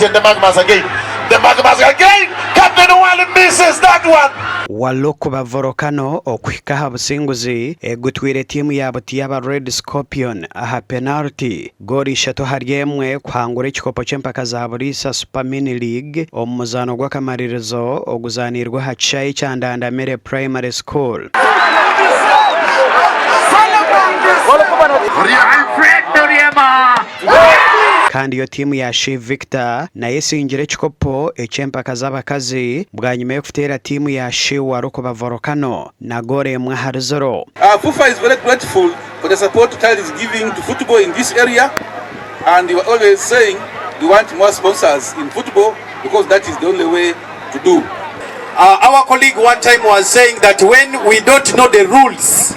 And the Magmas again. The Magmas again. Captain Wali misses that one. Walukuba Volcano okuhika aha businguzi egutwire tiimu ya Butiyaba Red Scorpion aha penaliti, goolo ishatu ahari emwe kuhangura ekikopo ky'empaka za Buliisa Super Mini League omu muzaano gw'akamaririzo oguzaaniirwe aha kishaayi ekya Ndandamire Primary School. Kandi yo tiimu ya She Victor nayo esingire ekikopo eky'empaka z'abakazi bwanyima y'okuteera tiimu ya She Warukuba Volcano na goolo emwe ahari ziro. FUFA is very grateful for the support Total is giving to football in this area and we are always saying we want more sponsors in football because that is the only way to do. Our colleague one time was saying that when we don't know the rules,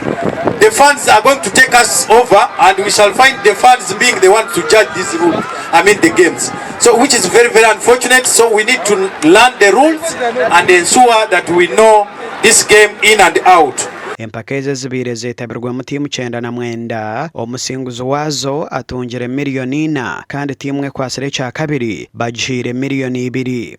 the fans are going to take us over and we shall find the fans being the ones to judge these rules, I mean the games. So which is very, very unfortunate. So we need to learn the rules and ensure that we know this game in and out. Empaka ezi ezibaire zetabirwemu tiimu 99, omusinguzi waazo atungire miriyoni ina kandi tiimu ekwatsire ekyakabiri bagihaire miriyoni ibiri.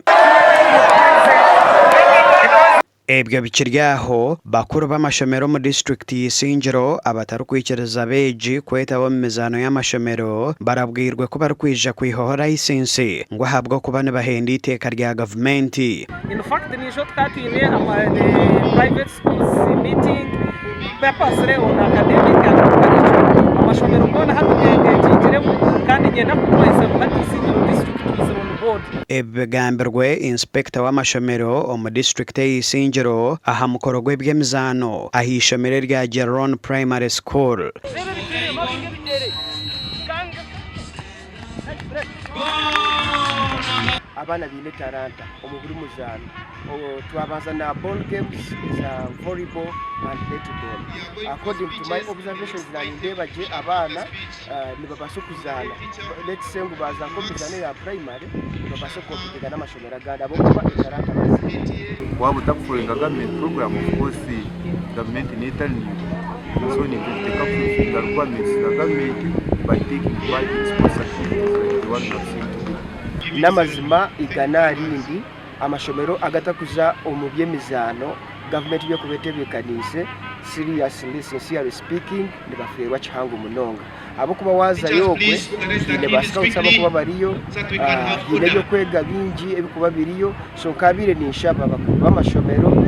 Ebyo bikiri aho, bakuru b'amashomero omu disiturikiti ya Isingiro abatarikwikiriza abeegi kwetaba omu mizaano y'amashomero barabwirwe ku barikwija kwihwaho layisinsi ngu ahabw'okuba nibahenda eiteeka rya gavumenti. In fact niijo tukaba twine ama the private schools meeting purposely on academic and curriculum. Amashomero goona hati gengagingiremu kandi niinyenda kukumanyisa ngu hati Isingiro district is on board. Ebi bigambirwe Inspector w'amashomero omu disiturikiti eya Isingiro aha mukoro gw'eby'emizaano aha ishomero erya Jeron Primary School. Abaana baine etaranta omu buri muzaano. Twabanza na ball games eza volleyball and netball. According to my observations nindeeba gye abaana nibabaasa okuzaana. Let's say ngu baaza nk'omu mizaano eya primary nibabaasa kukompitinga n'amashomero agandi ahabw'okuba etaranta baziine. Waaba otakufollowinga government program of course government neeba etari naiwe so naitwe nituteekwa kufulfilinga requirements za government by taking part in sports activities like the one we have seen today. N'amazima igana aha rindi, amashomero agatakuza omu by'emizaano gavumenti ei erikuba etebeekaniise, seriously, sincerely speaking, nibafeerwa kihango munonga. Ahabw'okuba waazayo okwe, haine ba scouts abarikuba bariyo, haine eby'okwega bingi ebirikuba biriyo, so nkaabaire ninshaba abakuru b'amashomero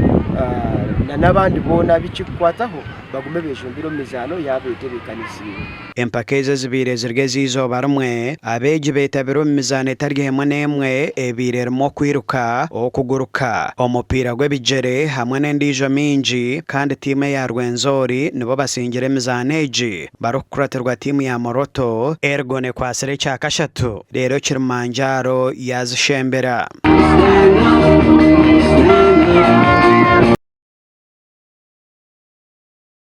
n'abandi boona abu kirikukwataho bagume beejumbire omu mizaano yaaba etebeekanisiibwe. Empaka ezi ezibaire ziri ez'eizooba rimwe, abeegi beetabire omu mizaano etari emwe n'emwe ebaire erimu okwiruka, okuguruka, omupiira gw'ebigyere hamwe n'endiijo mingi kandi tiimu eya Rwenzori nibo basingire emizaano egi barikukuratirwa tiimu ya Moroto, Elgon ekwatsire ekya kashatu reero Kilimanjaro yaazishembera.